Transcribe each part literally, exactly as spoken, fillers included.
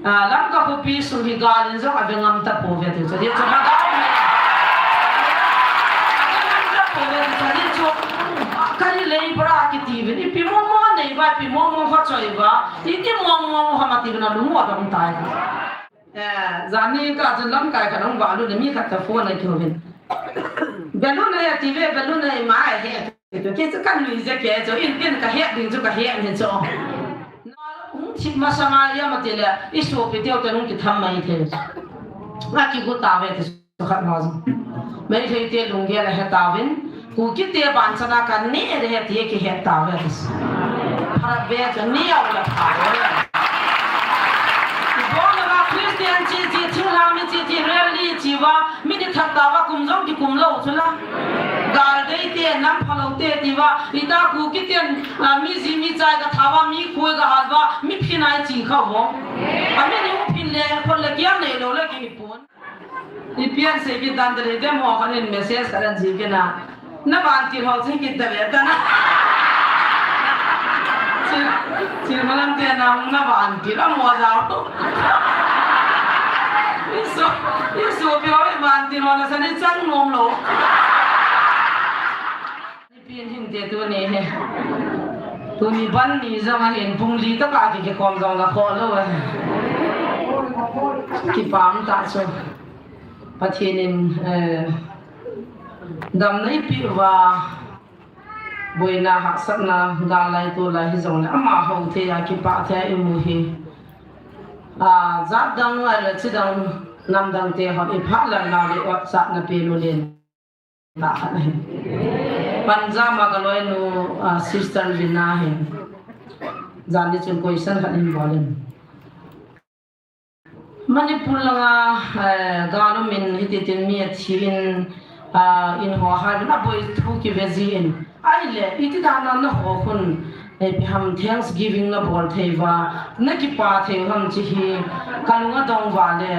Ah, Lamka khopi sung hi gal in jong ave ngam tapouve ti chu. Ti chu Lhagao hi. Ave ngam tapouve ti chu. Ti chu, ah, kani lei bra kiti uvin. Ipi mong mong nei uva, ipi mong mong kha choi uva. Iti mong mong ham ati uvin alung u adong tai. Eh, jani kah chun lamkai khat ahung valut in mi khat toh phone akihouvin. Balloon ahi ati uve, balloon ahi mai ahi. Kei chu kanui jeh kei chu, in tin kahet ding chu kahet in chu. Hung thip masanga ipi ham ati le, isopi teu ten hung kitham mai thei. Akigu tauve ti chu khat ho jong. Meitei te lunggel ahe tauvin, Kuki te banchana kaneh ding ahi ti akihet tauve ti. Phat ve chu neo le phat ve. Ibol uva Christian chi chi, thinglhang mi chi chi, rally chi uva, mi ni thak tauva kum jong kikum lou chu la. Gal dei te, nam phalou te ti uva, ita Kuki ten, ah, mi ji mi chai katha uva, mi khoi kahat uva, mi phinai chi kha uvo. Ami ni u phin le, khol le kiang nei lou le kihipon. Ipi asei kit dan tale, dem ho khat in message khat ajih kit na. Na vantil ho chu hi kit tale tana. Chi, chi malam te na hung na vantil a mo jao. Iso, isopi ho i vantil ho na sa ni chang nom lou. Nipi hin te tuni hi. Tuni ban ni jong ahin pung li tah a ki, kikhom jong la kho lou ahi. Kipah tah chu. Pathen in, eh, damna eipeh uva, boina hahsatna, gal lai tol lai hijongle, amaho thei a, kipah thei a imu hi. Ah, jat dang lai le chidang, nam dang te hon iphah lal nau le ot chatna pe u len. Punjab a kaloinu, ah, Sister Lina hin. Jan ni chun question khat hin bol in. Manipur langa, eh, gal um in hiti tin mi athi in, ah, in ho hai in aboi thu kive ji in. Ahile, iti dan a naho khun, eh, ipi ham Thanksgiving nabol thei uva, nakipah thei u ham chi hi, kalung adong uva le,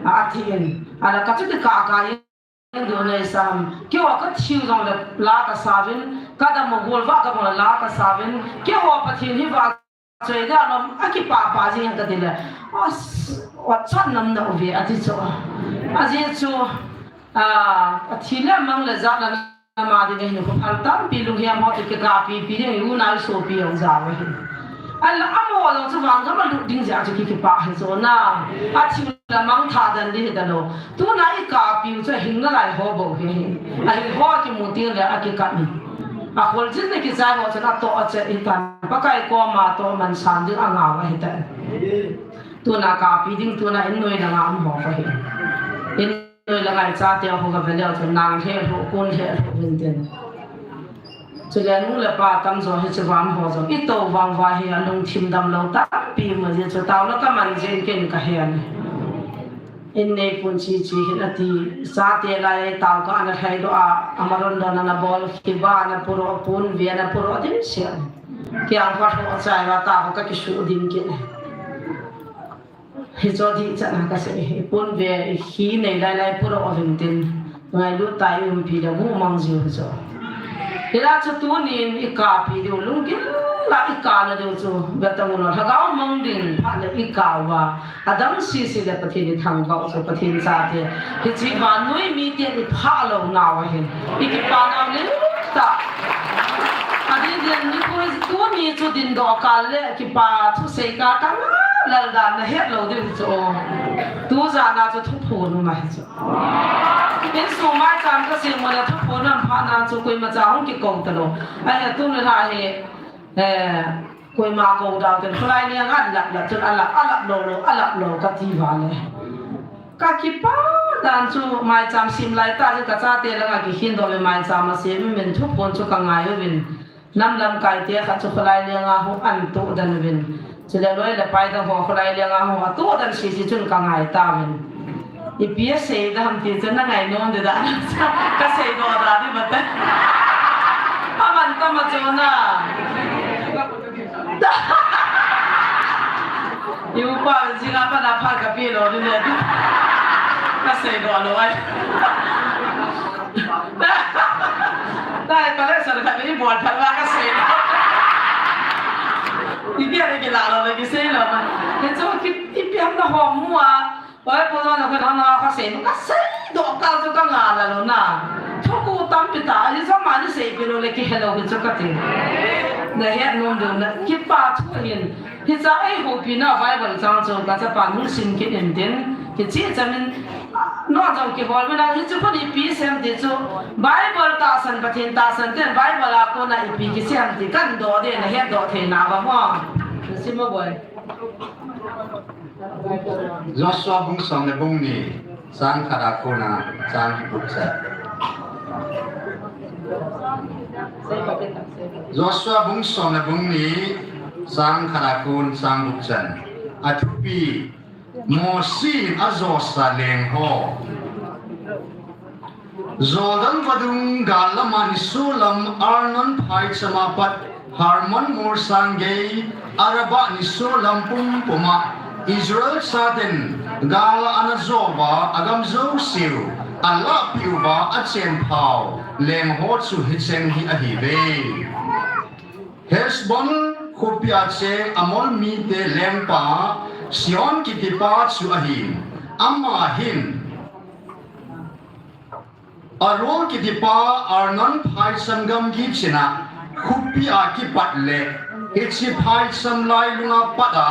ah, athi in. Ala kachuti kah kah in. Dona isam, keiho kathiu jongle la kasauvin, kadam u gol vah kabang le la kasauvin, keiho Pathen hi vahchoi dan lom, akipah pah jing kati le. As, ot chan nam nauve ati chu. Ajeh chu, ah, athi le amang le jat le nam a ding ahin, khophal tampi lunghem ho toh kikahpi pi ding, u nao sopi jong jao ahi. Ahinla amaho jong chu vangam a lut ding jeh a chu ki, kipah hi chu na. Athi le amang tha dan ding hi talou. Tuna ikahpi u chu ahing nalai ho bou hi ahi. Ahing ho akimu teng le akikah in. Akholjin le kichai ho chun atoh achet hitan. Pakai koma toh mansan ding angao ahitan. Tuna kahpi ding tuna in noi langa um ho kahi. In noi langa ichate ho kave leu chun nang lheh lhuh, kon lheh lhuh uvin tin. Chule nu le pa tamjo hiche van ho jong itou vang uva hi alungthim damlou tampi imu jeh chu taona kaman jeh in ken kahen. In neipun chi chi hin ati, chate lai taokah ana lhaidoh a, amaron don ana bol, khiba ana puroh, ponve ana puroh dimset. Kiang khat ho achai uva taokah kakisuh dim kit. Hicho dihchatna kasei hi, ponve hi nei lai lai puroh uvin tin, ngailut tah a umpi le guhmang jiu hicho. Hila chu tunin ikahpi diu, lunggil a ikahna diu chu, vetang ulou, lhagao mang ding phat le ikah uva, adang sese le Pathen ithangvah u chu, Pathen chate. Hiche vannoi miten iphah lou nau ahin, ikipa nau lentah. Adeh in nikho tuni chu dindoh kal le kipa thusei kal kanga lal dan nahet lou diu chu. Tujan a chu thuphon um ahi chu. Insung maicham kasem u le thuphon um phat na chu koimacha hung kikou talou. Ahi, tuni lha hi, eh, koima kou dau ten kholai lenga alap lap chun alap, alap lou lou, alap lou kati uva le. Kakipah dan chu maicham sem lai tah chun kachate langa kikhendoh le maicham asem uvin thuphon chu kangai uvin. Nam lamkai te khat chu kholai lenga hung atoh den uvin. Chule loi le pai dang ho kholai lenga hung atoh den sese chun kangai tauvin. Ipi asei dam ti chu nangai nom ding dan. Kaseidoh da ding mate. Aman tama chu na. I upa jing a pat a phat kapeh lou ding le. Kaseidoh lou ai. Nai collection khat ibol phat uva kasei lou. Ipi a kilah lou le kisei lou ma. Hichu ki, ipi ham na Hom mu a, oi, pu no na ko na na ka sei, ka sei doh kal chu ka ngal a lou na. Thuku tampi ta, ahi jong ma ni sei pi lou le kihe lou hi chu kati. Na het nom diu na, kipa thu hin. Hiche eihoupi na Bible chang chu ka chapa nung sim kit in tin, kicheh chan in, no jong kihol uvin lang, hichu koi ipi sem ti chu, Bible tahsan, Pathen tahsan ten Bible a kona ipi kisei ham ti kahin doh ding, na het doh thei na ba mo. Sim mo boi. Joshua bung som le bung ni, chang khat a kona chang gup chan. Joshua bung som le bung ni, chang khat a kon chang gup chan. Athupi, Mosi in ajosa leng ho. Jordan vadung gal lama nisolam Arnon phaicham a pat Hermon molsang gei Arabah nisolam pumpum a Israel chaten gal ana jo uva agam jouseu alahpeh uva achenphau leng ho chu hicheng hi ahiuve. Heshbon khopi a cheng Amor mite lengpa Sihon kitipa chu ahin, ama hin Aroer kitipa Arnon phaicham gamgi china khopi a kipat le hiche phaicham lailunga pat a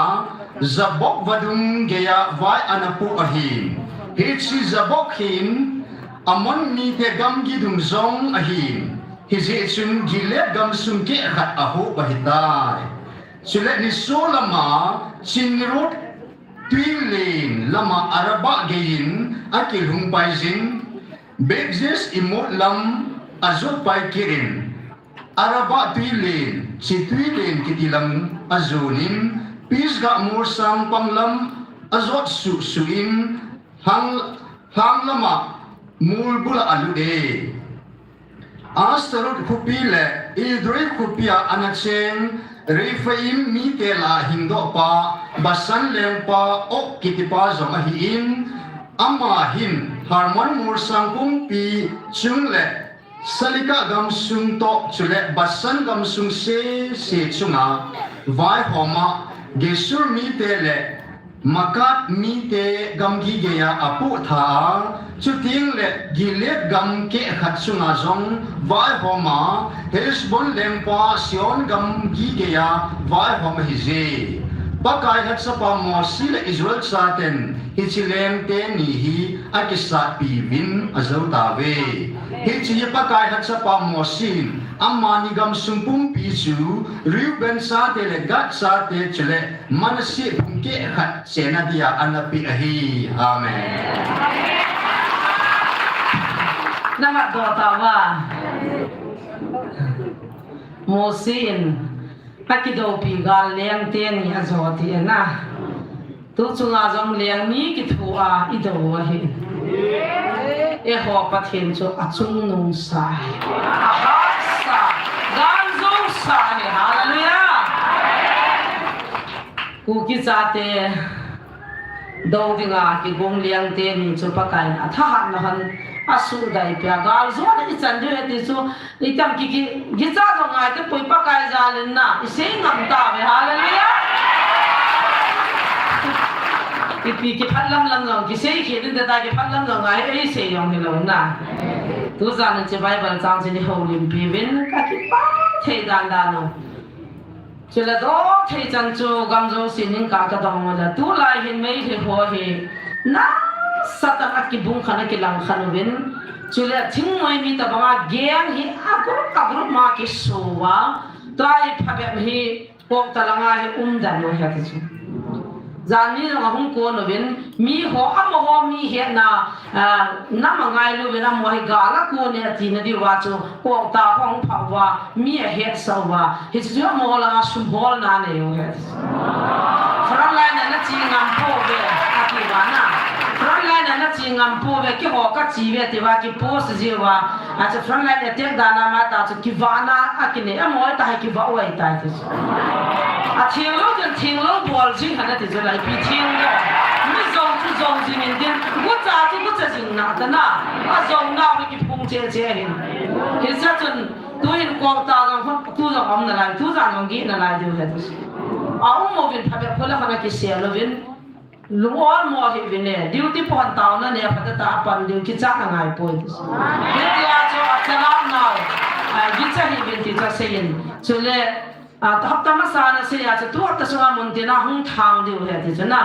Jabok vadung geiya vai ana poh ahin. Hiche Jabok hin Amon mite gamgi dung jong ahin. Hijeh chun Gilead gamsung kehkhat ahop ahitai. Chule nisolama Kinnereth tuilen lama Arabah geiyin akilhung paiyin, Beth-Jeshimoth lam ajot pai kit in, Arabah tuilen, hiche tuilen kiti lam ajonin, Pisgah molsang pang lam ajot suhsuh in, lhang, lhang lama mol bula alut e. Ashtaroth khopi le Edrei khopi a ana cheng Rephaim mite lah a hingdohpa Bashan lengpa Og kitipa jong ahin, ama hin Hermon molsang pumpi chung le Salekah gamsung toh chule Bashan gamsung sese chunga vaihoma Geshur mite le Maakah mite gamgi geiya apoh tha a, chuteng le Gilead gam kehkhat chunga jong vaihoma Heshbon lengpa Sihon gamgi geiya vaihom ahije. Pakai lhachapa Mosi le Israel chaten hiche leng teni hi akisatpi uvin ajou tauve. Hiche hi Pakai lhachapa Mosi in amani gamsung pumpi chu Reuben chate le Gad chate chule Manasseh phung kehkhat chena dia ana pe ahi. Amen. Namat doh tauva. Mosi in akidoupi gal leng teni ajo ti na. Tu chunga jong leng ni kithu a idou ahi. Eiho Pathen chu achungnung sa ahi. Ahahsa, galjou sa ahi. Hallelujah. Kuki chate dou dinga kigong leng teni chu Pakai in athahatna hon asuhdai pia, galjona ichan diu ahi ti chu, itam ki, ki, kicha jong ngai tapoi Pakai jal in na, isei ngam tauve, hallelujah. Ipi kiphat lam lam jong, kisei khel in tita kiphat lam jong ngai, eisei jong hilou na. Tujan in hiche Bible chang chu nei houlimpi uvin, kakipah thei dandan u. Chule doh thei chan chu gam jouse nin ka kadong le, tulai hin Meitei ho hi nasatah a kibung khen a kilang khen uvin. Chule thingmoi mi tobanga gang hi a group a group ma kiso uva, tua hi phabep hi Kokta langa hi umden u ahi ti chu. Jan ni jong ahung kon uvin, miho amaho mi hetna, ah, nam angailu uvin, amaho hi gal akon e atina diuva chu, Kokta ho ahung phah uva, mi ahetsah uva, hichu amaho langa sum holna anei u ahi. Front line a nache ngam pouve, ati uva na. Front line a nache ngam pouve, keiho kache uve, ati uva, kipost ji uva. Achu front line attack dan a ma ta chu kivahna akinei, amaho ta hi kivah u ahitai ti chu. Atheng lou chun theng lou bol jing hen ati chu, laipi theng lou. Mi jou chu jou jing in tin, gucha chu gucha jing na ta na. Ajou nau hi kiphung cheh cheh hin. Hiche chun, tuhin Kokta jong, tu jong um nalai, tujan jong gih nalai diu ahi ti chu. Aum uvin phabep khu le khu ana kisel uvin. Lung ol mo hih uvin e, duty pon taona ne, phatah a pan diu kichat angai poi. Hitia chu a chalak nau, a, kicha hih uvin ti chu aseiyin. Chule, a, hapta masa na seiya chu tu hapta sunga mun tina hung thang diu ahi ti chu na.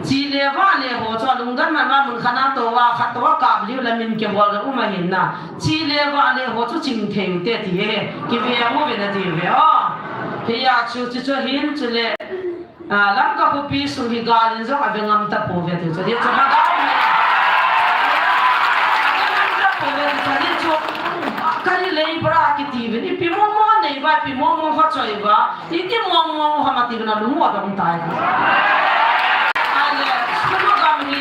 Chi le va le ho chu lungdon man ma mun khat na tou a, khat tou a kap diu le min kibol le um ahin na. Chi le va le ho chu ching thei u te ti he, kive u ve na ti ve o. Hiya chu, chu chu hin chule. A, Lamka khopi sung hi gal in jong ave ngam tapouve ti chu. Hichu lhagao hi. Ave ngam tapouve ti chu. Hichu, kali lei bra kiti uvin. Ipi mong mong nei uva, ipi mong mong kha choi uva. Iti mong mong ham ati uvin alung u adong tai. Ale, Sugnu gam hi,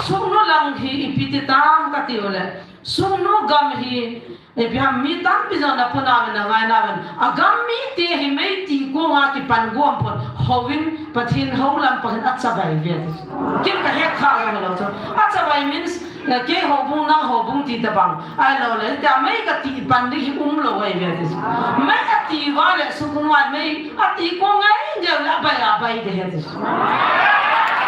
Sugnu lang hi ipi ti tam kati u le. Sugnu gam hi, ipi ham mi tampi jong na puna uvin, na ngai na uvin. Agam mite hi Meitei konga kipan gom pon, houin, Pathen hou lam Pathen achavai uve ti. Kin ka het kha ka lo chu. Achavai means, eh, kei houbung, nang houbung ti tabang. Ahilou le, tia mei kati pan ding hi umlou ahi uve ti. Mei ati uva le Sugnu a mei ati kong ngai ngai le abai abai de he ti.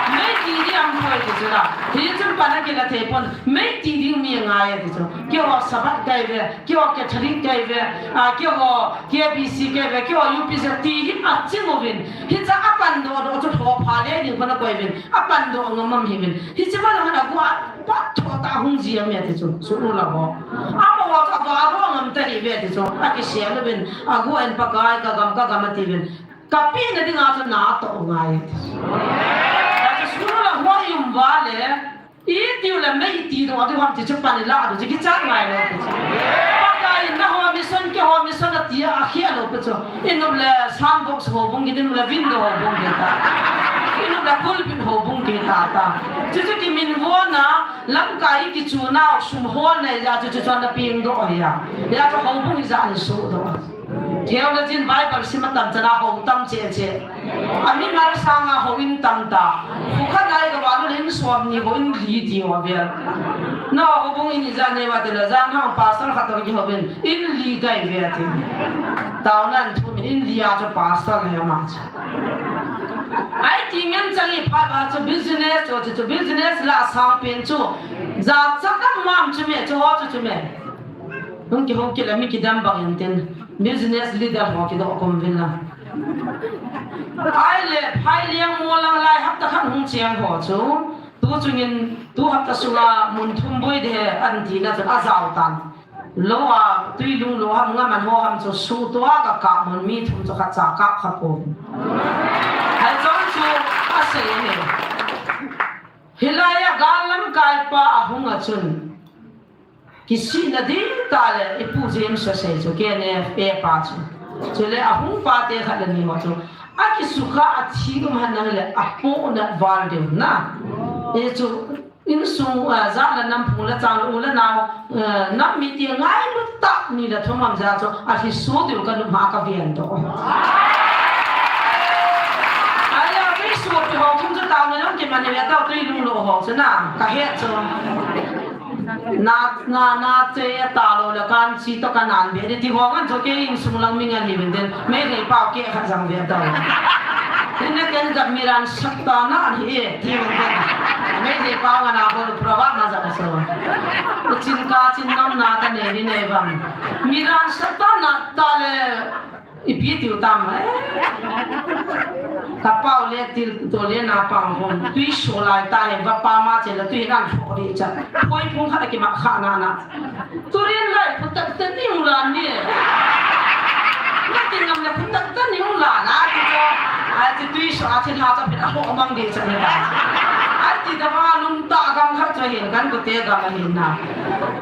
Meitei ding aum poi ti chu la. Hichun pan akila thei pon. Meitei ding mi angai e ti chu. Keiho Sabbath kahi uve, keiho Catholic kahi uve, a, keiho K B C kahi uve, keiho U P C ti hi aching uvin. Hicha apan doh doh chu lhopha le ding kona koi uvin. Apan doh ngam ngam hih uvin. Hiche va lang agu a pat tho ta hung ji am e ti chu. Sugnu lang ho. Amaho chu agu a ro ngam ta hih uve ti chu. Akisel uvin. Agu in Pakai ka gam ka gam ati uvin. Ka pehna dinga chu na toh ngai e ti chu. Hichu Sugnu lang ho i um uva le. Itiu le Meitei dong ati ham ti chu pan ila adu chu kichat ngai lou pi chu. Pakai in nangho mission keiho mission ati a akhel lou pi chu. Inop le sound box houbung kiti, inop le window houbung kiti ta. Inop le pulpit houbung kiti ta ta. Chu chu kiminvo na lamkai kichu nau sum hol nei ja chu chu chon na ping doh ahi a. Hijeh chu houbung hijat in sudoh. Theology in Bible sim atam chan a hou tam cheh cheh. Amimal sanga houin tam ta. Kho khat a i gavah lou le in som ni houin li ti ho vel. Na houbung in ijat nei uva ti le jan hang pastor khat toh kihouvin in li kahi uve ti. Taona in thum in li a chu pastor le ama chu. Ahi ti ngen chang i phat uva chu business chu chu chu business la sang pen chu. Jachat dang mam chu me chu ho chu chu me. Hung kihou kit le mi kidam bang in tin business leader ho kidoh kom uvin la. Ahile phai liang mo lang lai hapta khat hung cheng ho chu. Tu chungin tu hapta sunga mun thum boi de he an tina chun ajao tan. Lou a tui lung lou ham ngam an ho ham chu suhtoh a ka kap mun mi thum chu khat cha kap kha pou. Hichun chu asei ahi. Hilai a gal lamkai pa ahung a chun. Kisihna ding tah le, ipu James asei chu, K N F A pa chu. Chule ahung pate khat le ni ho chu. Akisukha athi um hen lang le, apohna val ding na. Hichu, insung, ah, jat le nam phung le chang le u le nao, ah, nam mite ngailut tah ni le thum ham jeh chu, athi suh diu ka nop ma ka ven doh. Ahia, kei sopi ho thum chu tao ni jong kiman ni ve tao tui lung lou ho chu na, ka het chu. Na, na, na che a ta lou le kan chi toh ka nan be di ti ho ngan chu kei insung lang mi ngan hi vin den. Meitei pau keh khat jang ve tau. Tin ne ken jat miran sak ta na hi e ti vin den. Meitei pau ngan a bol program na jat so. U chin ka chin nom na ta nei ni nei vang. Miran sak ta na ta le Ipi tiu tam, eh? Ka pau le til to le na pang hon. Tui so lai ta he va pa ma che le tui nan pho di cha. Poi phung khat ki ma kha na na. Turin lai phu tak tan ni u la ni. Na ti ngam le phu tak tan ni u la na ti cho. Ai ti tui so a ti ha cha phe a ho mang di cha ni la. Ai ti da ma lung ta gam khat cha hin kan ko te gam hin na.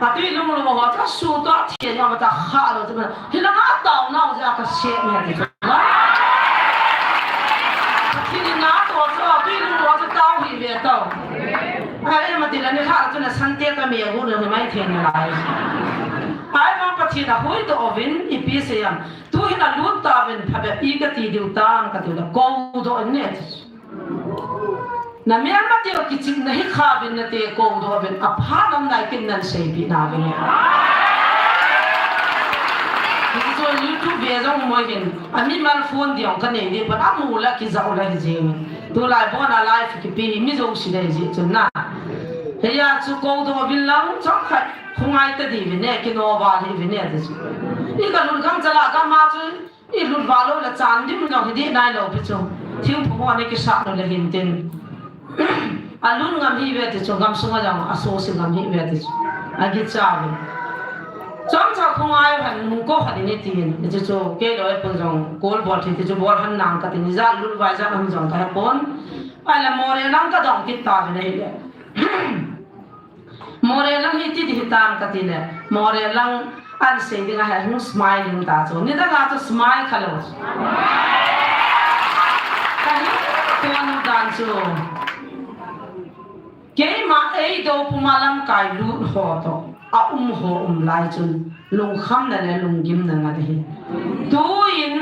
A tui lung lo ho cha su to ti ya ma ta kha lo cha. Hilanga tao nau jeh a ka sep nge ti chu. Pathen in na to chu, tui lung to chu tao hi ve tao. Ai, ma ti la ni kha chu na san te ta me gu na mai the na lai. Ai ma Pathen a hui to ovin ipi sei am. Tu hin a lut ta vin pha be i ka ti diu tam ka ti la ko do ne. Na mial ma teo kichim na hi kha vin na te ko do vin a pha nam nai kin nan sei pi na vin. Ki so YouTube ve jong mo hin a mi mal phone diong ka nei ni pa a mu la ki zau la hi jing. Tulai bona life kipe hi mi jouse dei jeh chun na. Hiya chu kou doh uvin lang chomkhat khongai ta diuvin e, kino val hih uvin e ti chu. I kalut gangchal a gam a chu i lut val lou le chan dim jong hi dih nailou pi chu. Thingphung ho ana kisah lou le hin tin. Alut ngam hih uve ti chu, gam sunga jong asoh se ngam hih uve ti chu. Akicha uve. Chomcha khongai u hen, nung ko hen ini tin. Ti chu, kei loi pun jong, kol bol thei ti chu, bol hen nang kati, ijat lut vai jat ham jong kahe pon. Ahile Moreh lang kadong kit tauvin ahile. Moreh lang hi iti ding hitam kati le, Moreh lang an sei ding ahi, hung smiling ta chu. Nidang a chu smile khalou. Kahin pon u dan chu. Keima eido puma lamkai lut ho toh aum ho um lai chun lungkhamna le lunggimna ngat ahi. Tuin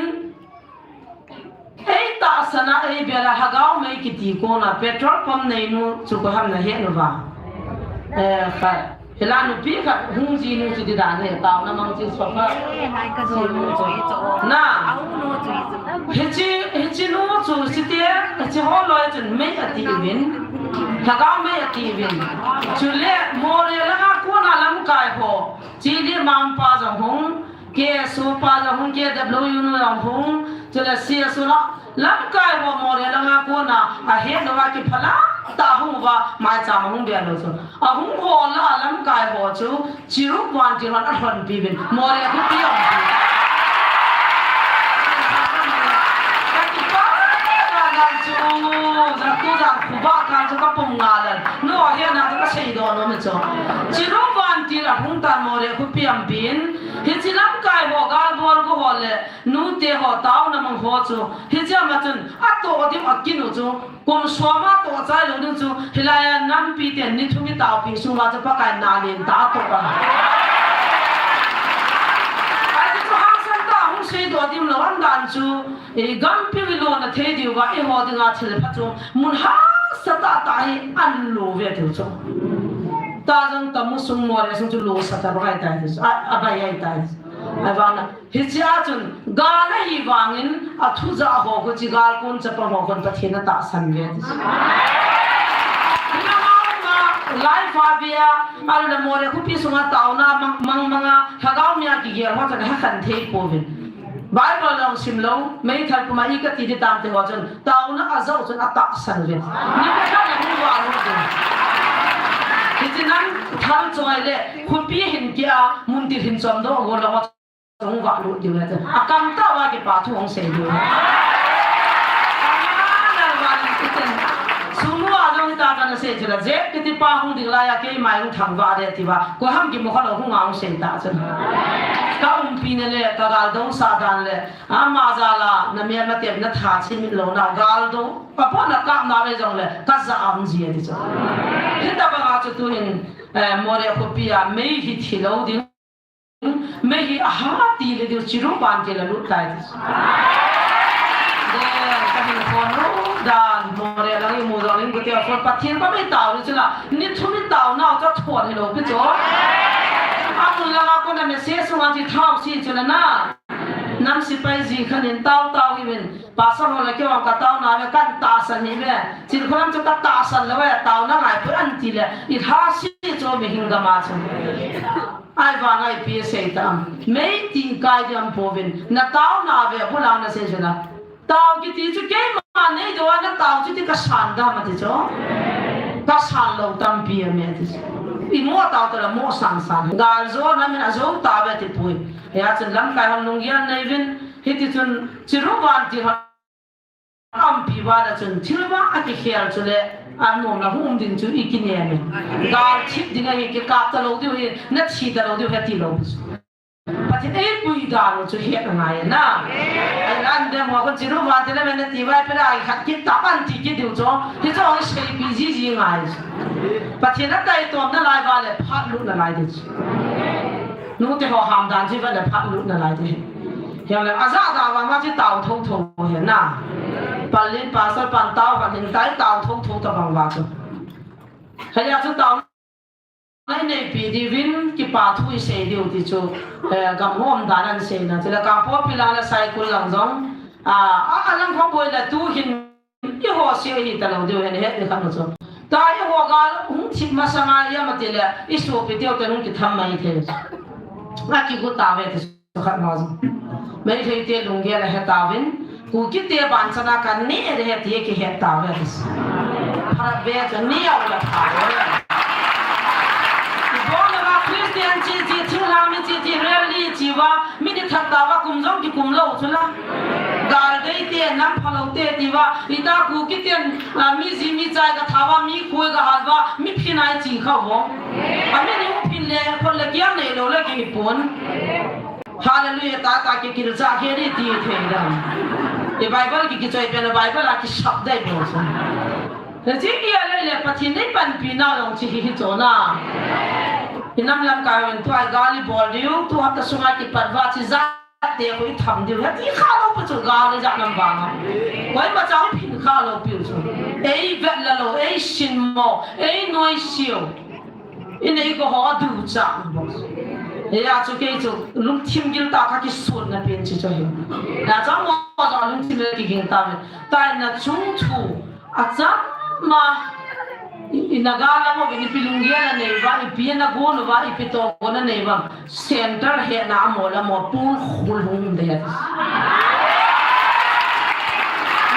eitahsan a, eibel a Lhagao Mei kiti kona petrol pump neinu chu koi ham nahet uva? Eh, kha, hila nupi khat hung jinu chu dida ne, taona mang chu sofa. Eh, hai ka jo nu chu i cho. Na. Au nu chu i cho. Hiche, hiche nu chu site, hiche ho loi chun mei ati uvin. Lhagao Mei ati uvin. Chule Moreh langa kona lamkai ho. Chili Mampa jong hung. K S U pa jong hung, K W U nu jong hung, chule C S U la, lamkai ho Moreh langa kona, ahet lou a kiphalam tah a hung uva, maicham a hung bia lou chu. Ahung ho la, lamkai ho chu, Chirup Vantil hon alhonpi uvin, Moreh khopi a umpi. Ka kipah na chu, ja tu ja khuba kan chu kapum nga lal. Nu ahet na chu kasei doh nom e chu. Chirup Vantil ahung tan Moreh khopi a umpin, Hiche lamkai ho, galbol gu ho le, nute ho, taona mang ho chu, hiche ama chun, atoh diu akin u chu, kum som atoh chai lou ding chu, hilai a nampi ten ni thum i taopi sunga chu Pakai na len tah a atoh a. Ahi chu hangsan tah a hung seidoh ding lou, aum dan chu, i gampi i lona thei diu va, eiho dinga thilpha chu, mun hangsan tah tah hi an lo ve tiu chu. Tah jong tamu sung Moreh sung chu lo sa ta bai tai tiu chu, a, abai ai tai. Ahivangin, hiche a chun, gal ahi vangin, athu ja ho khu chi gal kon chapang ho khun Pathen atahsan ve. Hina ma ma, life a ve a, alna Moreh khopi sunga taona mang, mang, manga, Lhagao Mei a kigel ho chun, hakhan thei pouvin. Bible jong sim lou, meithal puma i kati ding tam te ho chun, taona ajou chun atahsan ve. Ni ko khan ahung va lou chun. Hiche nan thal choi le, khopi hin kia, mun til hin chom doh go lou. Hung vah lut diu le, akam tah uva kipa thu hung sei diu. Sunu a jong hita kana sei chu la, Jep kiti pa hung ding lai a keima hung thangvah de tia, koi ham kimu kha lou hung a hung sei ta chun. Ka umpi na le, ka galdou sah dan le, ama jal a, na melma tep na tha chimit louna, galdou, ka pona kap na ve jong le, ka ja am ji e ti chu. Hitabang a chu tuhin, eh, Moreh khopi a, mei hi thi lou ding. Mei hi aha ti le diu Chirup Vantil a lut tai ti. De, ka hin khon lou dan, Moreh lang i mu jong ling kute a khon Pathen pa mei tao ni chu la, ni thum i tao nau chu thon hi lou pi chu. Amun langa kona message sunga chi thao si chu la na. Nam sipai ji khan in tao tao hi min, pastor ho la keu ka tao na ve kan tahsan hi ve. Chin kholam chu ka tahsan lou ve, tao na ngai pu an ti le. I tha si chu mi hing gama chu. Ahivang a ipi asei tam. Mei ti kai diam pouvin. Na taona ve, bulang na sei jula. Tao kiti chu keima nei doh a na tao chu ti ka san dam ati chu. Ka san lou tampi a me ati chu. I mo tao tala mo san san. Gal jo na min a jo ta ve ti pui. Hia chun lamkai hon lunggel nei vin. Hiti chun Chirup Vantil hon Ampi vala chun thil vang a kikhel chu le, a nomna hung um ding chu i kinem e. Gal thip ding ahi, kikap ta lou diu hi, na thi ta lou diu hi ti lou. Pathen eipui dan u chu het angai na. Ai lan dem ho ko Chirup Vantil le men na ti vai pe la ai khat kit ta ban ti kit diu chu. Ti chu ong sei pi ji ji ngai. Pathen a tai tom na lai va le phat lut na lai ding chu. Nu te ho ham dan ji va le phat lut na lai ding. Hiam le, a ja ja vang ma chi tao tho tho he na. Palin pastor pan tao pan hin tai tao tho tho ta vang va chu. Haya chu tao nai nei pi di vin kipa thu i sei diu ti chu, eh, gam hom dan an sei na. Chu le ka po pi lang le sai kul lang jong. A, a, a lang kho boi le tu hin Eiho se hi talou diu hen, het ni khat nu chu. Tua eiho gal hung thip masanga iam ati le, i sopi teu te hung kitham mai thei. Akigu tave ti khat ma chu. Meitei te lunggel a he tauvin, Kuki te ban chana kan ne de he ti kihet tave ti. Pharap ve chu ni au la pha. Ibon la Christian chi chi, thinglhang mi chi chi, rally chi va, mi ni that tava kum jong kikum lou chu la. Gal dei te, nam phalou te ti va, ita Kuki ten, a, mi ji mi chai ka tha va, mi khoi ka hal va, mi phin ai chi kha vo. A mi ni phin le, khol le kiang nei lou le ki pon. Hallelujah, ta ta ki kil cha ke ri ti thei dam. I Bible ki kichoi pen Bible a kisap dai bo sa. Le chi ki a le le Pathen nei panpi na long chi hi hi chona. I nam lam ka wen tu ai gal i bol diu, tu hapta sunga kipat va chi ja te ko i tham diu. Ya ti kha lou pa chu gal i ja nam vang. Koima cha phin kha lou piu chu. Ei vet la lou, ei sin mo, ei noi siu. I nei ko ho du cha bo. Ya chu kei chu lungthim gil ta kha kisutna pen chi chu hi. Ya cha mo cha lungthim le kiging ta me. Tai na chung thu. Achama, i, i Naga lam ho, i pi lunggel a nei va, i pi na gon va, i pi to gon a nei va. Center he na amo lam ho, pun khul hung de.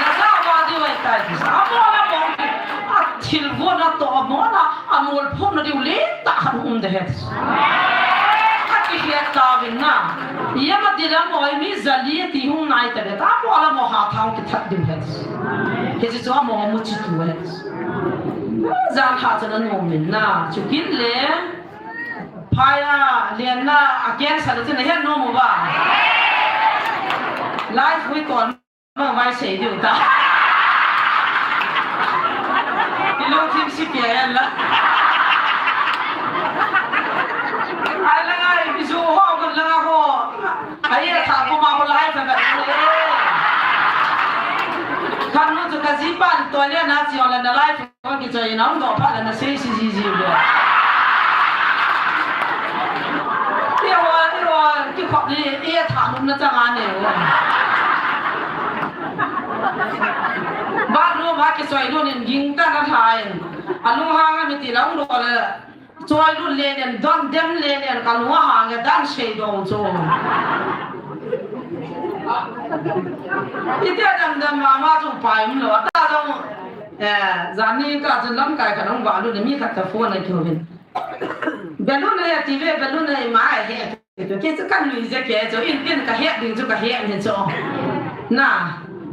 Naga va di vai tai. Amo lam ho, a thil gon a to amo na, a mol phun na diu le ta khan um de. Ka ti he ta vin na. Ia ma di lam ho, mi jali ti hung nai ta de. Ta amo lam ho ha thang ki that diu he. Hichu chu amo mu chi tu he. Jan kha chu na nom in na. Chu kin le. Phai a, lian na, a ken sa chu na he nom u va. Life hui kon ma vai sei diu ta. I lungthim si pia en la. Ai la ngai, i ju ho, kun la ngai ho. Ai, e tha ko ma ko lai tha ka. Kan nu chu ka ji pan to le na chi on la na lai ko ki choi na do pha la na sei si ji ji le. Ti ho, ti ho, ki khop ni e tha nu na chang a ne ho. Ba nu ma ki choi nu nin ging ta na tha in. A lung hang a mi ti la ung do le. Choi lut le nen, don dem le nen, ka lung a hang e dan sei dong chu. Ite dam dam mama chu pai um lou, ata dong, eh, jani ka chu lamkai ka dong va lut le mi khat ka phone a kiu vin. Balloon he ti ve, balloon he ma he ti ve, ke chu kan lui je ke chu, in tin ka he ding chu ka he ni chu. Na,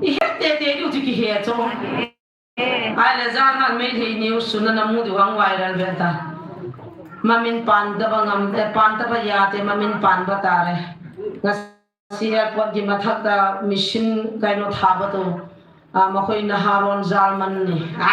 i he te te diu chu ki he chu. Ai le jan han Meitei news sun na mu diu ang viral ve ta. Mamin pan ta ba ngam, eh, pan ta ba ya te mamin pan ba ta re. Ngasi airport ki mathak ta mission kai no tha ba tu. Ah, ma khoi na Haron Jalman ni. Ah,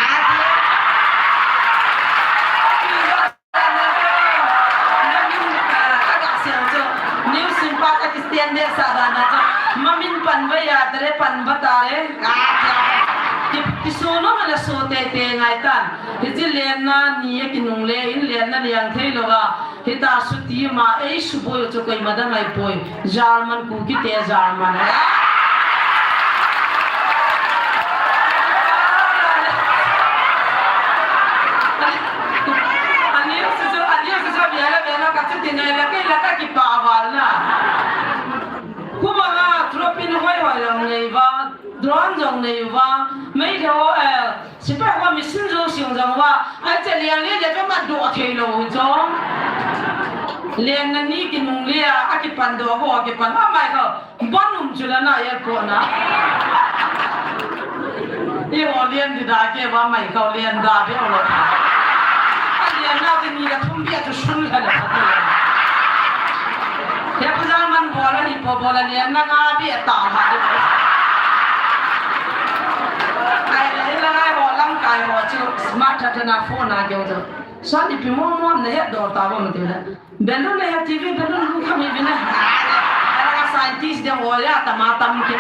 Mamin pan ba ya, tare pan ba tare. Ah, ki, ki sunu ma la su te te ngai tan. Ki ji len na ni e ki nung le, in len na liang thei lou va. Hita su ti ma, ei su boi chu koima dang ai poi. German Kuki te German. Ani su su, ani su su, bia la, bia la, ka chu ti ngai la, kei la ka ki pa val na. Kuma nga, tropin hoi hoi lang nei va, drone jong nei va, mei ho, eh, Sipai ho mi sin jo siung jong va, ai che liang le le jo ma do thei lou jo. Liang na ni ki nung le a, a ki pan do ho, a ki pan a mai ko, bon um chu la na airport na. I ho liang di da ke va mai ko liang da be o lo. A liang na ti ni la thum bia chu sun la la. He pu jang man bo la ni po bo la liang na nga bia ta ha di. Ai, la, la, la, ho, lamkai ho, chu smart tha tha na phone a keu chu. Sa ipi mo mo na het dol ta bom ti le. Balloon le he T V balloon lu kha mi bi na. Ala ka scientist de ho ya ta ma tam ki.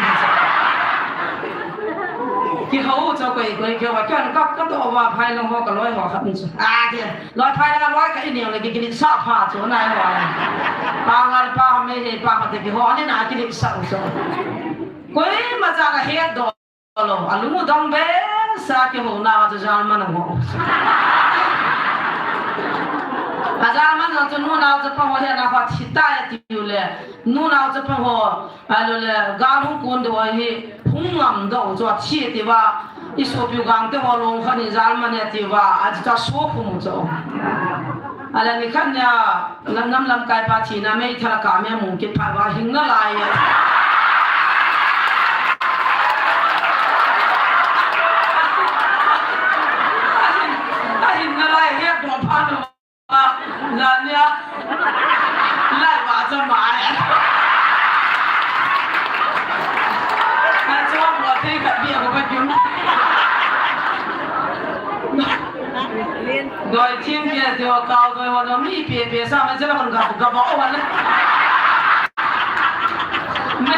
Ki ho chu koi koi keu ka kan ka ka to wa phai long ho ka loi ho khat ni chu. A, ke. Loi phai la loi ka i neo le ki ki sa pha chu nai ho. Pa ngal pa me he pa ka te ki ho ni na ki sa u chu. Koima cha ka het dol. Lo, a lung u dong be, sa kihou nau chu German ho. A German ho chu nunao chapang ho hena kho thi tai atiu le. Nunao chapang ho, ahilou le, gal hung kon diu ahi, hung ngam diu chu athi atiuva, i sopiu Gangte ho long khat in German atiuva, achu chu aso khum u chu. Ahile nikhat nia, nam, nam lamkai pa thina meithal a kap a mu kit phat uva, hing nalai e. Ahin, ahin nalai, het doh phat uva. Jan nia. Lai va cha mai. Ai, chuan bua thei khat bia ko ka jum. Doi thim bia tio kau doi wa no mi pia pia sa ma cha la kon ka ka ba o wa le. Me.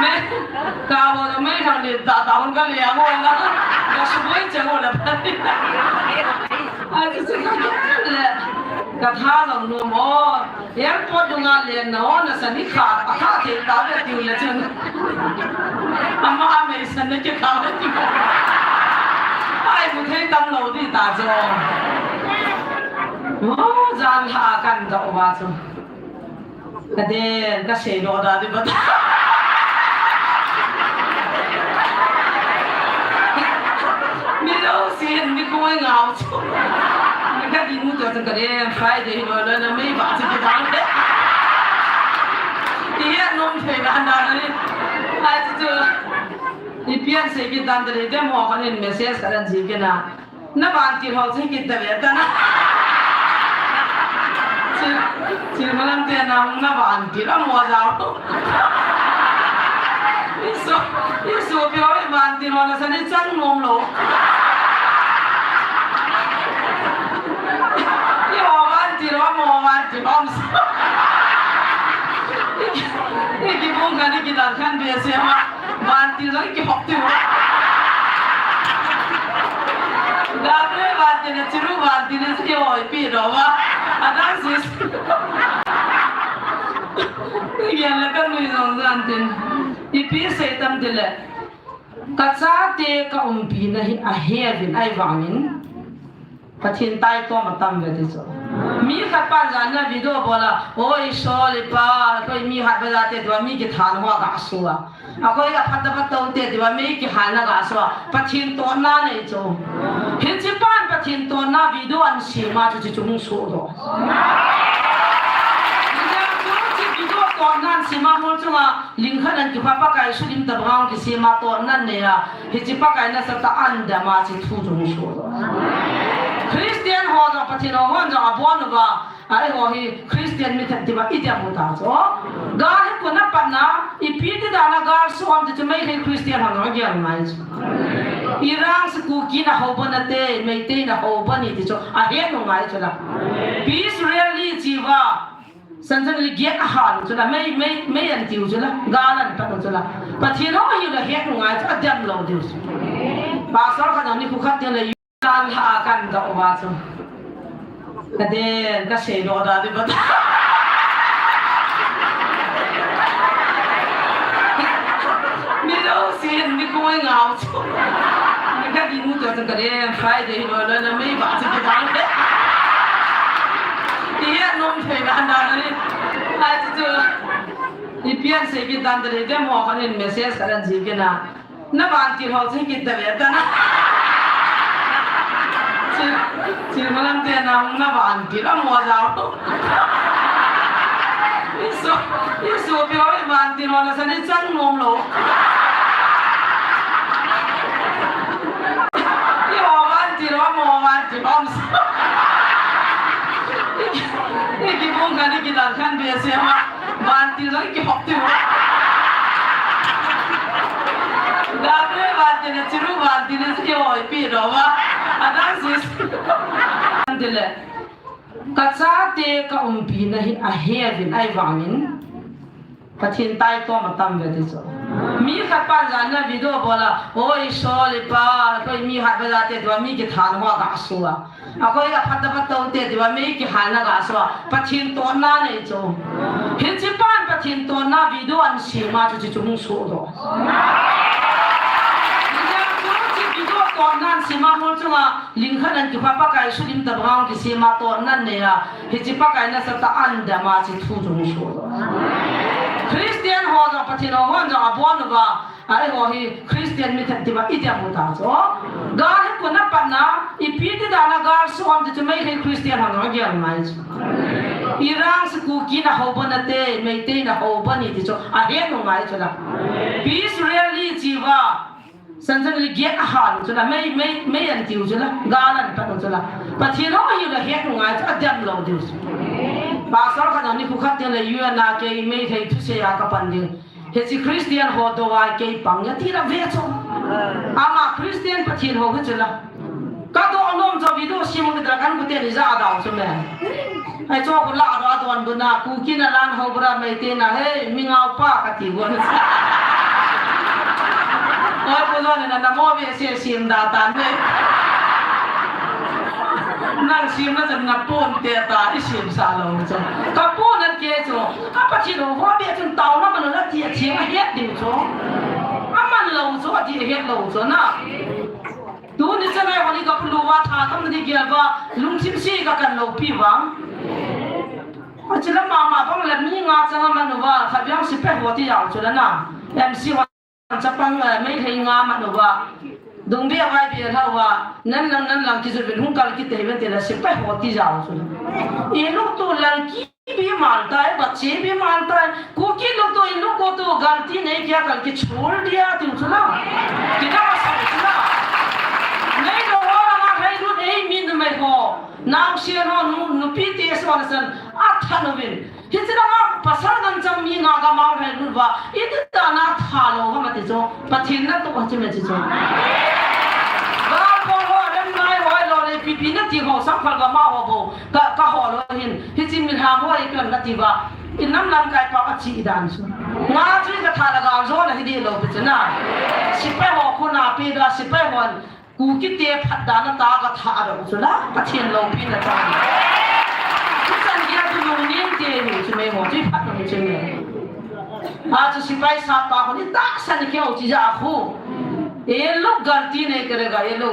Me. Kau wa no me thang le ta ta kon ka le ngo la. Ka su boi che ngo la. Ai, chu chu ka le, ka tha jong nom o. Airport dunga lenna o, nasa ni kha, a kha thei tave tiu le chun. Ama a meisan na kikha ve tiu. Ai, mu thei tam lou di ta chu. O, jan lha kan doh uva chu. Ka den, ka seidoh da di ba ta. Mi lo sin, mi koi ngau chu. Mi ka di mu to ka den, Friday lo lo na mei ba chu ki dang de. I he nom thei dan dan ni. Ai chu chu. I pian sei ki dan de, demo kan in message kan ji ki na. Na vantil ho chu hi kit ta ve ta na. Chi, chi malam te na, na vantil a mo jao. I so, i so pi ho i vantil ho na sa ni chang nom lou. I ho vantil ho, mo vantil ho. I, i kibung kan, i kidang kan be se ma. Vantil jong kihop tiu. Gabriel vantil le, Chiru vantil le, si oi pi do va. Adang sis. Yan le ka nui jong jan tin. Ipi sei tam ti le. Ka chate ka umpina hi a hevin ai vangin. Pathen taitom atam ve ti chu. Mi khat pan jan na video bol a, oi, sorry pa, koi mi hat ba ja te tua mi kithan ho ga sua. A koi a phat a phat to te tua mi kihal na ga sua. Pathen tona nei chu. Hiche pan Pathen tona video an sema chu chu chu hung so do. Hiche video tona an sema hol chunga Ling khat an kikha Pakai sulim tabang kisema tona nei a, hiche Pakai nasatah a an dam a chi thu chu hung so. Christian ho jong Pathen ho hon jong abon uva, a eiho hi Christian mi that tiva i dam u ta chu. Gal hi kona patna, ipi ti dan a gal so am ti chu Meitei Christian ho jong agel ngai chu. Iran se Kuki na ho bon ate, Meitei na ho bon ti chu ahet u ngai chu la. Peace rally chi uva. Sansan li giat a hal u chu la, mei, mei, mei an tiu chu la, gal an pat u chu la. Pathen ho hi la het u ngai chu, a dam lou diu chu. Pastor khat ni khu khat te la yu dan ha kan doh uva chu. Ka den, ka seidoh da di ba ta. Mi lo sin, mi koi ngau. Ka di mu to ka re Friday lo lo na mei ba chu ki dang de. Ti he nom thei dan dan ni. Ai chu chu. I pian sei ki dan de demo kan in message kan ji ki na. Na vantil ho chu hi kit ta ve ta na. Chi, chi malam te na, na vantil a mo jao. I so, i so pi ho i vantil ho na sa ni chang nom lou. I ho vantil ho, mo vantil ho. I, i kibung kan, i kidang kan be se ma. Vantil jong kihop tiu. Gabriel vantil le, Chiru vantil le, si oi pi do va. Adang sis. Vantil le. Ka chate ka umpina hi a hevin ai vangin. Pathen taitom atam ve ti chu. Mi khat pan jan na video bol a, oi, sorry pa, koi mi hat ba ja te tua mi kithan ho ga sua. A koi a phat a phat to te tua mi kihal na ga sua. Pathen tona nei chu. Hiche pan Pathen tona video an sema chu chu hung so do. Hiche Tohnan sima mol chunga ling khat an kipha Pakai sulim tabang kisima tohnan nei a. Hiche Pakai nasatah a adam a chi thu jong so. Christian ho jong Pathen ho hon jong abon uva. Eiho hi Christian mi that tiva i dia mu ta chu. Gal hi kona patna, ipi ti dan a gal so am ti chu Meitei Christian ho jong agel ngai chu. Iran se Kuki na ho bon ate, Meitei na ho bon ni ti chu ahet u ngai chu la. Peace rally chi va. Sansan li giet a hal chu la, mei, mei, mei an tiu chu la, gal an pat chu la. Pathen ho hi la het u ngai chu, a dem lo diu chu. Pastor khat ni khu khat te le U N a kei Meitei thusei a ka pan ding. Hiche Christian ho do a kei pang ya ti la ve chu. Ama Christian Pathen ho hi chu la. Ka do nom chu video sim ki da kan ku te ni ja dau chu me. Ai chu khu la do don bu na Kuki na lan ho bra Meitei na he mi ngau pa ka ti gon. Oi, pu zon na na mo ve se sim da tan ve. Nang sim na jan na pon te ta i sim sa lo chu. Ka pon an ke chu. A Pathen ho ho be chun tau na man la ti a theng a het ding chu. A man lo chu a ti a het lo chu na. Tuni chan a honi ka pulu va tha tam ni gel va lungthim se ka kan lo pi vang. A chila mama bang la mi nga chang a man uva kha biang si pe ho ti yau chu la na. M C wa chapang, eh, Meitei nga man uva. Dung bia vai bia la uva. Nan lang nan lang ki zu bin hung kal ki te ben te la si pe ho ti yau chu la. I lu tu lang ki Bi mal tai, bache bi mal tai. Kuki lou tu, in lou ko tu, galti nei kya kal ki chhol diya, tiu chu la. Kidang a sa chu la. Nei lou ho la ma hai lut ei mi numei ho. Naosen ho, nu, nupi te so na san, a tha nu vin. Hiche la ma pasal dan chang mi nga ga ma hai lut va. I ti ta na tha lou ha ma ti chu. Pathen na tu ha chi me chi chu. Ga ko ho, dan ngai ho, lo le pi pi na ti ho, sam phal ga ma ho bo. Ka, ka ho lo hin, hiche mi lham ho ei pion la ti va. I nam lamkai pa a chi dan chu. Nga chu ka tha la gal zo na hi di lo pi chu na. Sipai ho khu na pi da, sipai hon. Kuki te phat dan na ta ka tha a do chu la. Pathen lo pi na ta. Chu san dia chu lung nin te ni chu me ho chu phat no chu me. A chu sipai sa pa ho ni ta san ki ho chi ja khu. E lo galti nei kare ga e lo.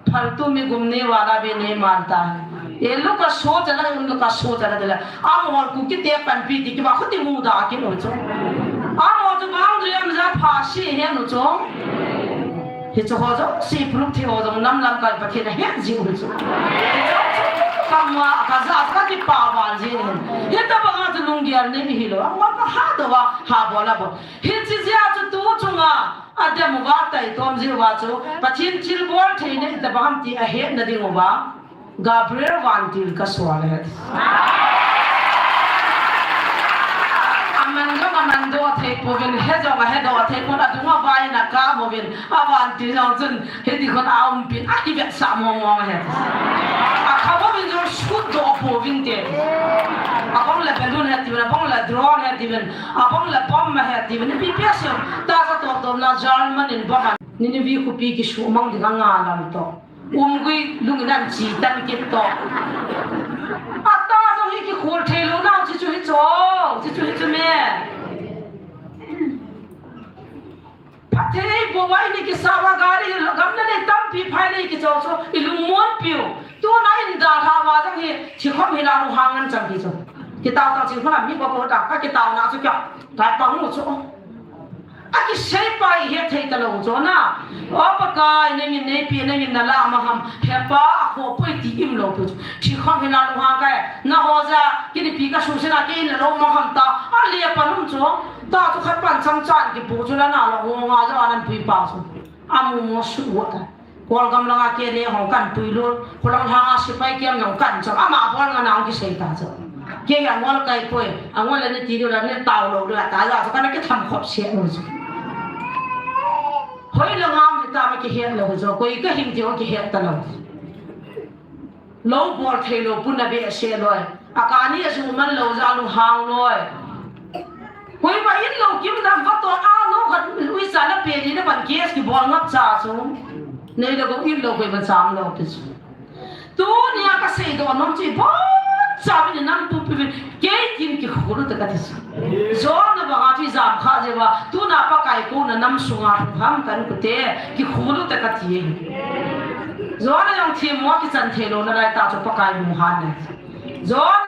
Phaltu mi gum ni wala be nei mal ta. E lu ka so chala, un lu ka so chala de la. Amol Kuki te panpi ti ki ba khuti mu da ki no chu. Amol chu bang du yam ja pha si he no chu. Hichu ho jo, si proof thi ho jo, nam lamkai Pathen a het ji u chu. Hichu chu, kam ma, ka ja, ka ti pa val ji hin. Hita banga chu lunggel nei hi lo. Amol ka ha do wa, ha bo la bo. Hichi jia chu tu chunga, Adam uva taitom jiu va chu, Pathen thilbol theina tabang ham ti ahetna ding uva, Gabriel vantil ka sual ahi. Aman jong aman doh thei pouvin, he jong ahe doh thei pouvin, adung a vai in akap uvin, avantil jong chun, hiti khun aum pin, akivetsah mong mong ahi. Akha uvin jong sut doh pouvin te. Abang le balloon ahi tiuvin, abang le drone ahi tiuvin. Abang le bomb ahi tiuvin, ipi pi asem. Tasa toh toh na German in bomb a Nineveh khopi kisuhmang ding a nga lam toh. Umgui lungin ahin chi tan kit toh. Ata jong hi kikhol thei lou nau, chi chu hi chu, chi chu hi chu me. Phatthei bou a ini kisa uva gari gam le nei tampi phai nei kicho chu, i lungmon piu. Tuna in dalha uva jong hi, thikhom hi la lunghang ngan chang hi chu. Kitao tao ching khona mi ko ko ta, ka kitao na chu kya. Ka pang u chu. Akisei pa i het thei ta lou chu na. O Pakai, nangin neipi, nangin nala ma ham. He pa, akhoh poi ti im lou pi chu. Thikhom hi la lunghang kai. Na ho ja, kinipi ka su sina kei in la lou ma ham ta. Ale pa num chu. Ta chu khat pan chang chan kipu chu la na la ho nga ja nan pui pa chu. Amu mo su wo ta. Kolgam langa kei le hong kan pui lut, kolang langa sipai kiam jong kan chang, ama bol nga nang kisei ta chu. Kei angol kai poi, angol le ni ti diu la ni tao lou diu la ta la chu kana kitham khop se nu chu. Hoi langa mi ta ma kihet lou chu, koi ka hing ti ho kihet ta lou. Lou bol thei lou pun a behseh loi. Akani asu man lou ja lunghang loi. Koima in lou kim dam va to a lou khat uicha na pe ni na ban case kibol ngap cha chu. Nei le gou in lou koima cham lou ti chu. Tunia ka seidoh nom chu ibon cha vin nam pu pi vin kei kin kikhol u ta ka ti chu. John na vanga chu i jam kha jeh uva, tuna Pakai kouna nam sunga lhung ham ka inkote, kikhol u te kati e. Johan a jong themmo a kichan thei louna lai tah chu Pakai lunghan e. Johan,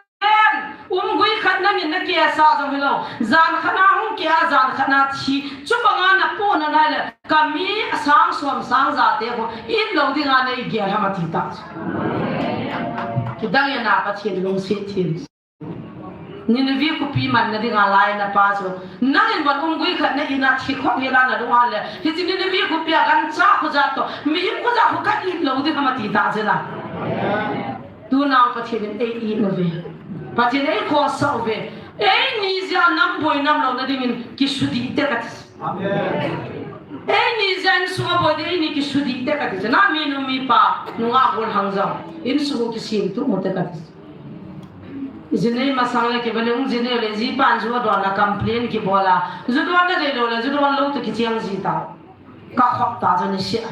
umgui khat nangin na kesa jong hilou, jan khat na hung kea, jan khat na thi, chubanga na pohnat nai le, ka mi asang som sang ja te khu it lou dinga nei gel ham ati tah chu. Kidang e na Pathen lungset thim. Nineveh khopi manna dinga lainat pa chu, nangin von umgui khat na ina thi khop hela na lunghan le, hiche Nineveh khopi a gancha khojat toh, mihem khojat khu ka it lou ding ham ati tah jeh a. Tuna Pathen in ei it uve. Pathen in ei khosa uve. Eini jeh a nam boi nam louna dingin kisudih te kati. Amen. Eini jeh a insunga boi ding, eini kisudih te kati. Na minu mipa, nungah gollhang jong, insung u kisemtup u te kati. Jinei masang le kivale hung jinei le, jipan ju adon a complain kibol a. Ju don na deilou le, ju don lou toh kicheng ji tao. Ka khop ta chu niseh a.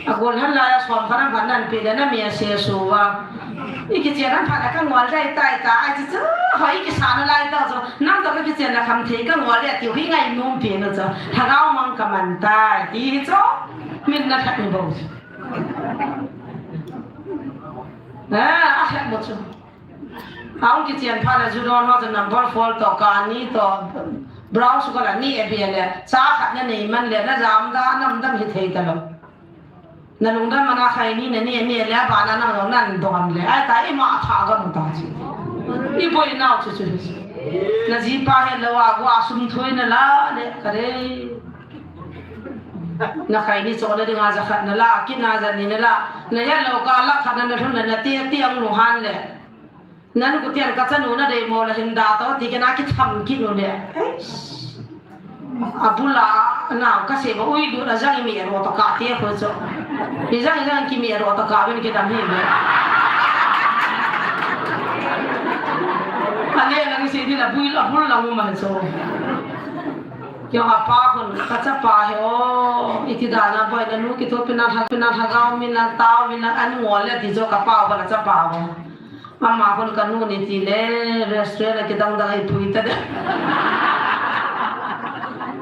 Agollhan lai a som khat nam khat nan pe le na mi ase suva. I kichen a phat a ka ngol dai tai tai ti chu. Hoi kisa nalai tao chu. Nang toh ka kichen a kham thei ka ngol le tiu hi ngainom pen u chu. Lhagao mang ka man tai ti hi chu. Min na khat ni bou chu. A, a khat bou chu. Ahung kichen phat le ju don ho chu number four toh kani toh brown sugar ani e be le cha khat na nei man le na jam da nam dam hi thei talou. Na lungdam mana khaini na ni ani le abana nang jong nan don le. Ai ta ima tha gam ta chu. I boi nau chu chu. Na jipa helou a go a sum thoi na la le ka re. Na khaini cho na dinga ja khat na la, kit na ja ni na la. Na helou ka la khat na na thun na na te te ang lunghan le. Nan kutian ka chanu na dei mo la hin da to ti ke na kitham kit u le. Eish. Abula na ka se ba ui du na jang mi ro to ka te ko cho. I jang jang ki mi ro to ka ben ke dam hi le. Ane lang se di la bui la bul la mu man cho. Kyo apa kun ka chapa he o. Iti da na boi na nu ki to pina tha pina tha gao mi na tao mi na an ngol le ti cho ka pa ba na chapa ba. Ama kon ka nu ni ti le, restaurant a kidang dang a i pui ta de.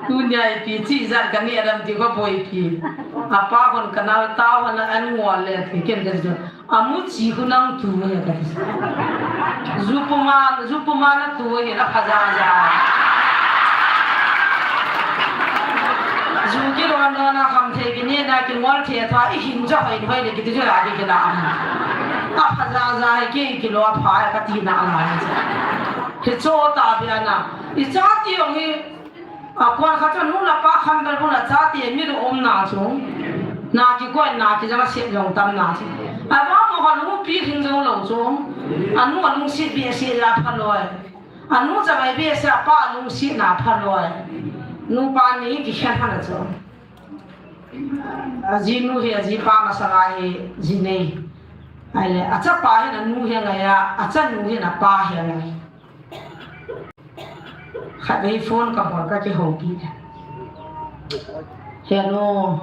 Tunia i pi chi jan ka ni adam ti ko boi pi. Apa kon ka nau tao hana an ngol le ti ken ka jo. Amu chi khu nang tu he ka ti. Ju puma, ju puma na tu he la kha ja ja. Ju ki ron ron a kham thei ki ni na ki ngol thei tha i hin ja hoi hoi le ki ti ja ki ki na am. A pha ja ja ki ki lo pha ka ti na la. He cho ta bia na. I cha ti ong hi. A kon kha cha nu la pa khan dal bu na cha ti mi ro om na chu. Na ki ko na ki ja se jong tam na chu. A ba mo ha lu pi hin jo lo chu. A nu a lung si bi si la pha loi. Anu chavai behseh a, apa lungsetna phalou. Nupa ni kikhen hana chu. Ajinu hi ajipa masanga hi ji nei. Ahile achapa hin anu hi angai a, achanu hin apa hi angai. Khatvei phone kabol kakihoupi. Hello.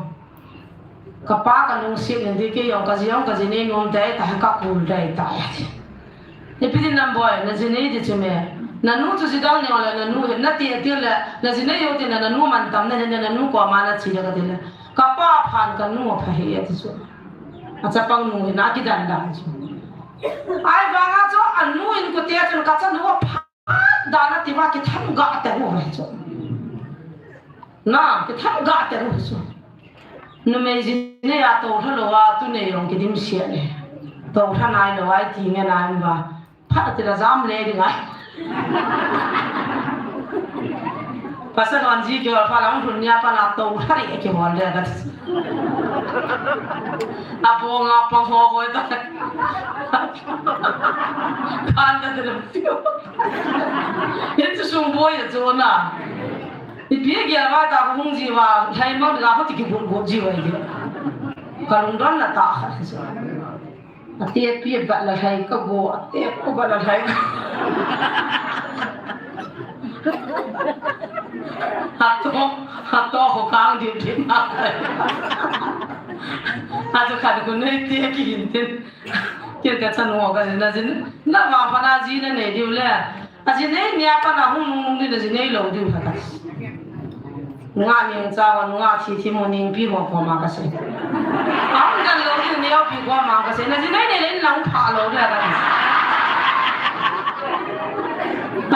Kapa kalungset in ti kei jong kaji jong kaji nei nom tai, ta hi kakul tai tai. Ipi din Namboi, naji nei di chu me. Nanu chu ji dang nei le nanu hi, nati ati le, naji nei jong ti na nanu mantam na hin nanu koma nache le kati le. Kapa phan kanu apha hi ati chu. Achapang nu hi na kidan dan chu. Ahivanga chu anu in kute chun kachanu apha dan ati ma kitham ga te hu ve chu. Na, kitham ga te hu chu. Numei ji nei a toulha lou a, tunei jong kidim sia le. Toulha nailou a, iti nge nai um ba. Phat ati la jam le ding ai. Pasal wan ji kihol pha la, hung lhun nia pa na toulha le kihol le ka. Abonga pang ho ko ta. Kan ta de lo. Hin chu sung boi a chu na. Ipi gel va ta hung ji va, lhai mang la ko ti kibul bul ji va ji. Kalungdon na ta kha. Ati pi ba la lhai ka go, ati ko ba la lhai ka. Hato, hato ko kang di di na. Hato kha ko nei ti ki hin tin. Kei kachanu ka jin na jin. Na va pha na ji na nei diu le. Ajinei nia pana hung nung nung din ajinei lou din kha ka. Nunga ning chawa, nunga thi thi mo ningpi ho ko ma ka sei. Ahung dan lou din neopi ko ma ka sei. Na jinei nei le nang pha lou dia ka.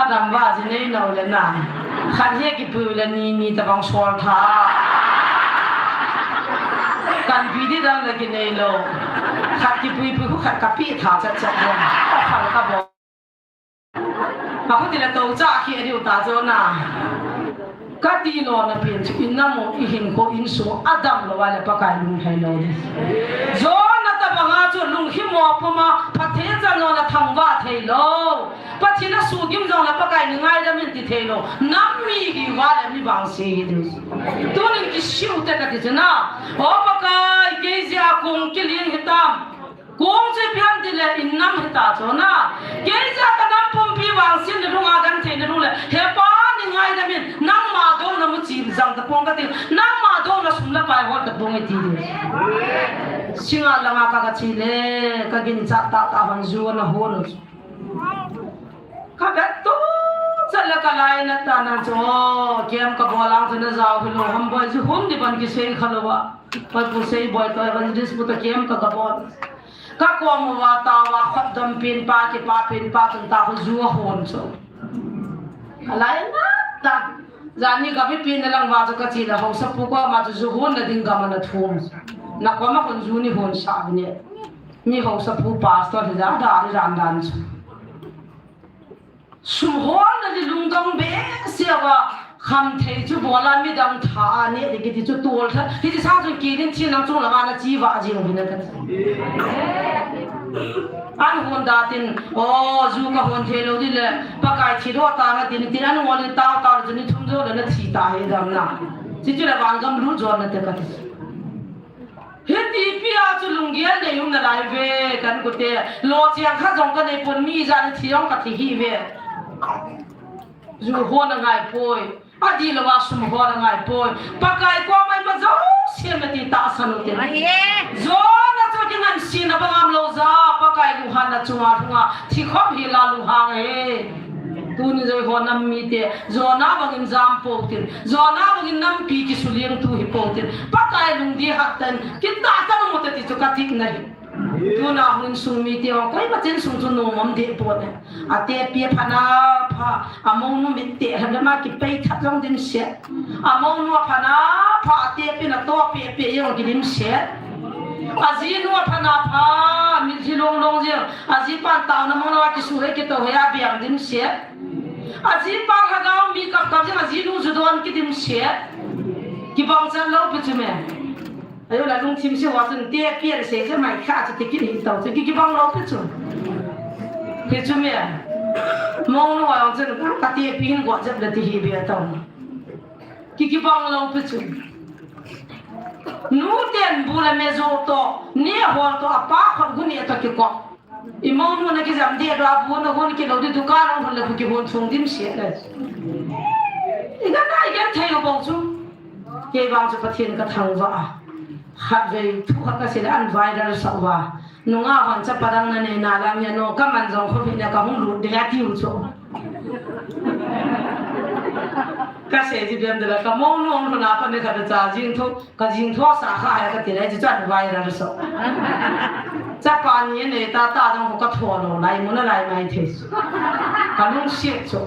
Adam va jinei nau le na. Khat he kipui le ni ni tabang sol tha. Kan pi di dang le kinei lou. Khat kipui pui khu khat ka pi tha chat chat dia. Ka khan ka bo. Akhuti le to cha khi a diu ta Jonah. Ka ti lona pen chu in nam u i hinkho insung a dam lou a le Pakai lunglhai lou di. Jonah tabang a chu lunghimo puma Pathen chan lona thangvah thei lou. Pathen a sugim jong le Pakai ni ngaidam in ti thei lou. Nam mi hi va le mi vangse hi di. Tunin kisiu te ka ti chu na. O Pakai, kei jeh a kong kiling hitam. Kong chu ipi ham ti le in nam hita Jonah. Kei jeh a ka nam pumpi vangsetna lhung a gentheina lhung le. He Pa ni ngaidam in nangma douna mu chim jang tapong ka ti. Nangma douna sum le pai hol tapong i ti di. Singa langa ka ka chi le ka ginchat tah tah hon ju ana hon u. Ka vet tu chat le ka lainat tah nan chu, o, kem ka bol ang chu na jao hi lou ham boi, ju hon di ban kisei kha lou a. Pai pu sei boi to evangelist pu to kem ka ka bol. Ka kom uva tao a khotdom pen pa, kipa pen pa, chun ta khu ju a hon chu. Ka lainat tah. Jani ka bi pen na lang va chu ka chi le haosapu koma chu ju hon na ding gam ana thum. Na koma khun ju ni hon sa ni. Mi haosapu pastor hi ja da ri ran dan chu. Sum holna di lungdong behseh uva, khamthei chu bol a midang tha a neh di kiti chu tol tha. Hiti sang chun kei din thil nang chung lama na chi vah jing u hi na ka ti. An hon da tin, o, ju ka hon thei lou di le, Pakai thi doh ta na tin, tin an ngol in tao tao le chu ni thum jou le na thi ta hi dam na. Chi chu le van gam lut jo na te ka ti. Hiti pi a chu lunggel nei um nalai ve, kan kute. Lo chiang khat jong ka nei pon, mi ijat in thi jong ka thi hi ve. Ju hon angai poi. Adih lou a sum hon angai poi. Pakai koma ima jouse na ti tahsan u te. Ahi e. Jonah chu kingansena bang am lou ja, Pakai lunghanna chunga lhunga thi khop hi la lunghang e. Tuni joi ho nam mite, Jonah bangin jam pou tin, Jonah bangin nampi kisuleng tu hi pou tin, Pakai lungdei hat tan, kitah tan u te ti chu ka tipna hi. Tuna hung sung mite ho, koima chensung chu nom um deh pon e. Atepi apha na pha, amounu mit teh lhep lhep a kipei that jong dimset. Amounu apha na pha, atepi na to pe pe jong kidimset. Ajinu apha na pha, mitlhi long long jeng. Ajipan taona mong lou a kisu he kitou he a biang dimset. Ajipa lhagao mi kap kap jeng, ajinu ju don kidimset. Kibang chan lou pi chu me. Ajo la lungthim se ho chun tepi a sei se mai kha chu ti kit hi tau chu ki kibang lou pi chu. Hi chu me. Mong lou a jong chun ka tepi hin go jep le ti hi be tau. Ki kibang lou pi chu. Nu ten bu le me jo to, ni hol to, apa khot gu ni to kikop. I mounu na kijam deh doh a, bu na hon kilou di, dukan a hon le bu kihon chung dimset le. I gam a i genthei u bou chu. Kei vang chu Pathen ka thangvah a. Khatvei thu khat ka sei le an viral sah uva. Nungah hon chapa dang na nei na lang ya no, ka man jong khop hi na ka hung lut deh a tiu chu. Ka sei ji bem de la, ka mounu hon lhun a pat ni khat a cha jing thu. Ka jing tho sa kha hai ka ti lai, chu chan viral so. Chapa ni nei ta ta jong ka tho lou lai, mun a lai mai thei. Ka lungset chu.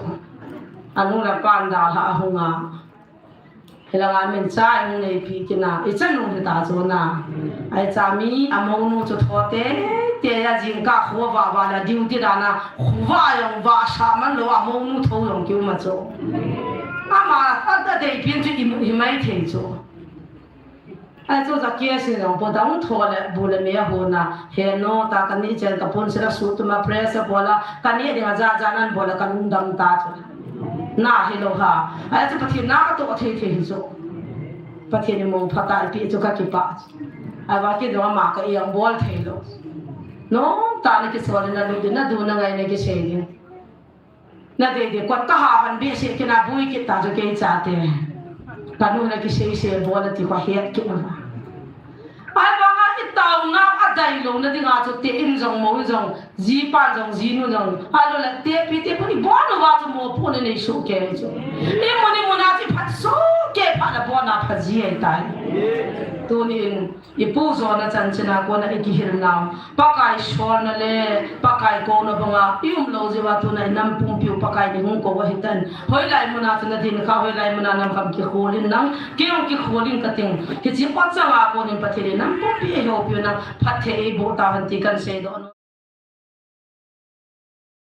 Anu le apan dalha a hung a. Hilanga min cha i hung neipi kit na. I chanu hi ta chu na. Ai cha mi a mounu chu tho te te a jingkah khovah vah le duty dan a. Khovah jong vah sa man lou a mounu tho jong ki um a chu. Ama a ta dei pi chu i mu hi mai thei chu. Ai chu Zacchaeus in jong po dang tho le bu le me a hon a, he no ta ka ni chen ka pon sila su tuma press a bol a, ka ni ding a ja ja nan bol a ka lungdam ta chu. Na hi lou ha. Ai chu Pathen na ka toh thei thei hi chu. Pathen in mong pha ta i pi chu ka kipah chu. Ai va ki dong ama ka i ang bol thei lou. No ta na kisol na lu din na du na ngai na kisei din. Na dei dei, kot ka ha han behseh kit na bui kit ta chu kei chate. Ka nu na kisei sei bol a ti kho het kit na. Ai vang a i taona a Tailou na dinga chu te in jong mo in jong, jipan jong, jinu jong, alo la te pi te puni bon uva chu mo puni nei su ke chu. I muni muna chu phat su ke phat la bon a phat ji ai tai. Tunin, i pu jona chan china kona i kihil nau. Pakai solna le, Pakai kouna banga, i um lou jiuva tuna i nam pumpiu Pakai ni hung kou ahitan. Hoilai muna chu na din kha, hoilai muna nam kham kikhol in nang, kei hung kikhol in ka ting. Hichi pa changa konin Pathen in nam pumpi e ho piu nang, phat the e bo ta han ti kan sei do.